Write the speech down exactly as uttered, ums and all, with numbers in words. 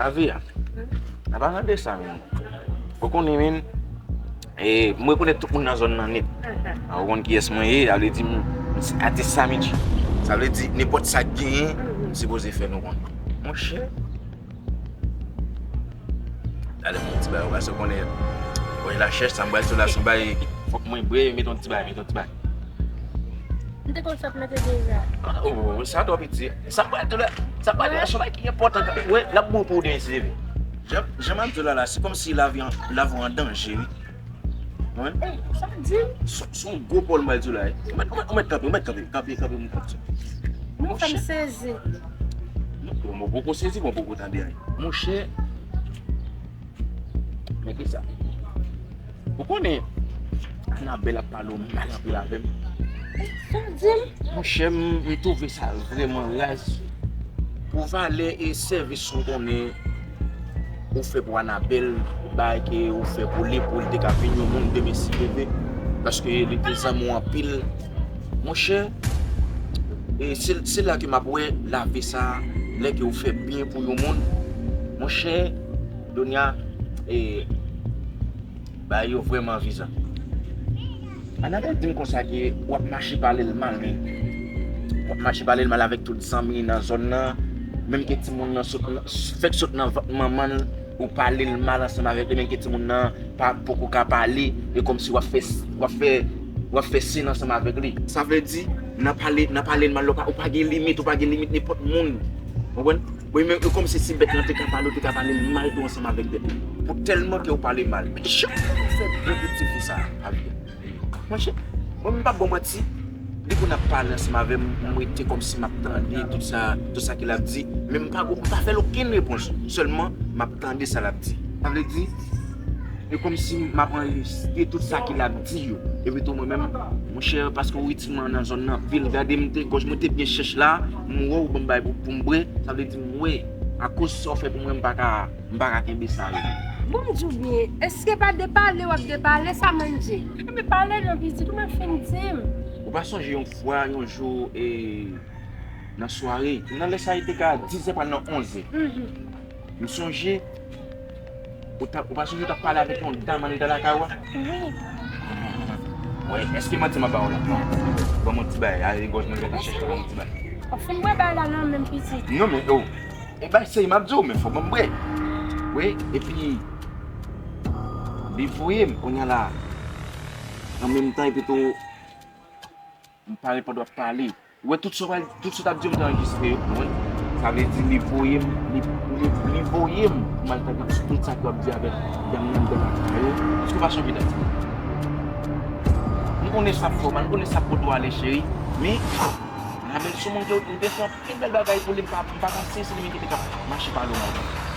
Avia, n ap pale de sa menm. Ou konnen menm, e, m rekonèt tout moun nan zòn nan nèt. A, ou konn kiyès mwen ye, sa vle di m, m se atis Samidji. Sa vle di nenpòt sa k genyen, m sipoze fè nou konnen. Monchè, talè m yon ti bagay, ou pa se konnen, mwen la chèch sa m pral sou la, se yon bagay, fòk mwen bre, met yon ti bagay, met yon ti bagay. M te konn sa ap mete deja. Oh, sa twò piti. Sa pral tou la. Sa pral tou la, se yon bagay ki enpòtan. Wè, l ap bon pou ou demen si Dye vle. Jan, jan m ap di w la la, se kòmsi lavi an, lavi w an danje, wi. Wi. Ey, sa di? Se, se yon gwo pòl m pral di w la, wi. Ou mèt, ou mèt, ou mèt kanpe, ou mèt kanpe, kanpe, kanpe, m kanpe. Non, sa m sezi. Non, mwen poko sezi, mwen poko tande anyen. Monchè, men ki sa? Ou konnen, Anabèl ap pale w mal anpil avè m. Sa w di m? Monchè, m, m twouve sa vrèman raz. Pou valè e sèvis ou konnen ou fè pou Anabèl, bagay ke ou fè pou li, pou li te ka vin yon moun demen si Dye vle. Paske li te zanmi w anpil. Monchè, e se, se la ke m ap wè lavi sa, lè ke ou fè byen pou yon moun. Monchè, Donya, e, bagay yo vrèman anvizan. Anabèl di m konsa ke w ap mache pale l mal, wi. W ap mache pale l mal avèk tout zanmi nan zòn nan. Menm ke timoun nan sot nan, fèk sot nan vant manman l, ou pale l mal ansanm avèk li, menm ke timoun nan pa poko ka pale, e kòmsi w ap fè, w ap fè, w ap fè sen ansanm avèk li. Sa vle di, nan pale, nan pale l mal la, ou pa, ou pa gen limit, ou pa gen limit nenpòt moun. Ou konprann? Bon, men, e kòmsi si bèt lan te ka pale, ou te ka pale l mal tou ansanm avèk bèt lan. Pou tèlman ke ou pale mal. Men jan w fè bon pou tifi sa, Avia? Monchè, mwen, m p ap ba w manti. Depi w ap pale ansanm avè m, m rete kòmsi m ap tande tout sa, tout sa ke l ap di. Men m pa, m pa fè l okenn repons. Sèlman, m ap tande sa l ap di. Sa vle di, e kòmsi m ap anrejistre tout sa ke l ap di yo. Epi tou mwen menm, monchè, paske ou itil mwen nan zòn nan anpil. Gade m te, gòj mwen te byen chèch la, m wè w ban m bagay pou, pou m bwè. Sa vle di m wè, akoz sa w fè pou mwen, m pa ka, m pa ka kenbe sa yo. Bon, m di w byen, èske pa depale w ap depale sa, Mandje? Kenbe pale non, pitit, ou menm fin di m. Ou pa sonje yon fwa, yon jou, e, nan sware, nan lè sa, li te ka dizè pral nan onzè. Mhm. M sonje, ou ta, ou pa sonje w t ap pale avèk yon dam anndan lakay ou a? Wi. Wè, èske manti m ap ba w la? Ban m yon ti bagay, ale gòj mwen gentan chèche, ban m yon ti bagay. W ap fin bwè bagay la nan men m, pitit. Non, men, oh, e bay seri m ap di w, men fò ban m bwè. Wi, epi, li voye m, kounye a la, an menm tan, epi tou, m pa reponn w ap pale. Ou wè tout sa w pral, tout sa w t ap di yo, m te anrejistre yo, ou konprann? Sa vle di li voye m, li, li, li voye m pou m al tande tout sa ke w ap di avèk dam nan anndan lakay ou. Èske w pa sonje dat sa? M konnen sa ap fè w mal, m konnen sa ap pote w ale, cheri, men Anabèl se yon moun ke ou te fè anpil bèl bagay pou li, m pa, m pa panse se li menm ki te ka mache pale w mal konsa.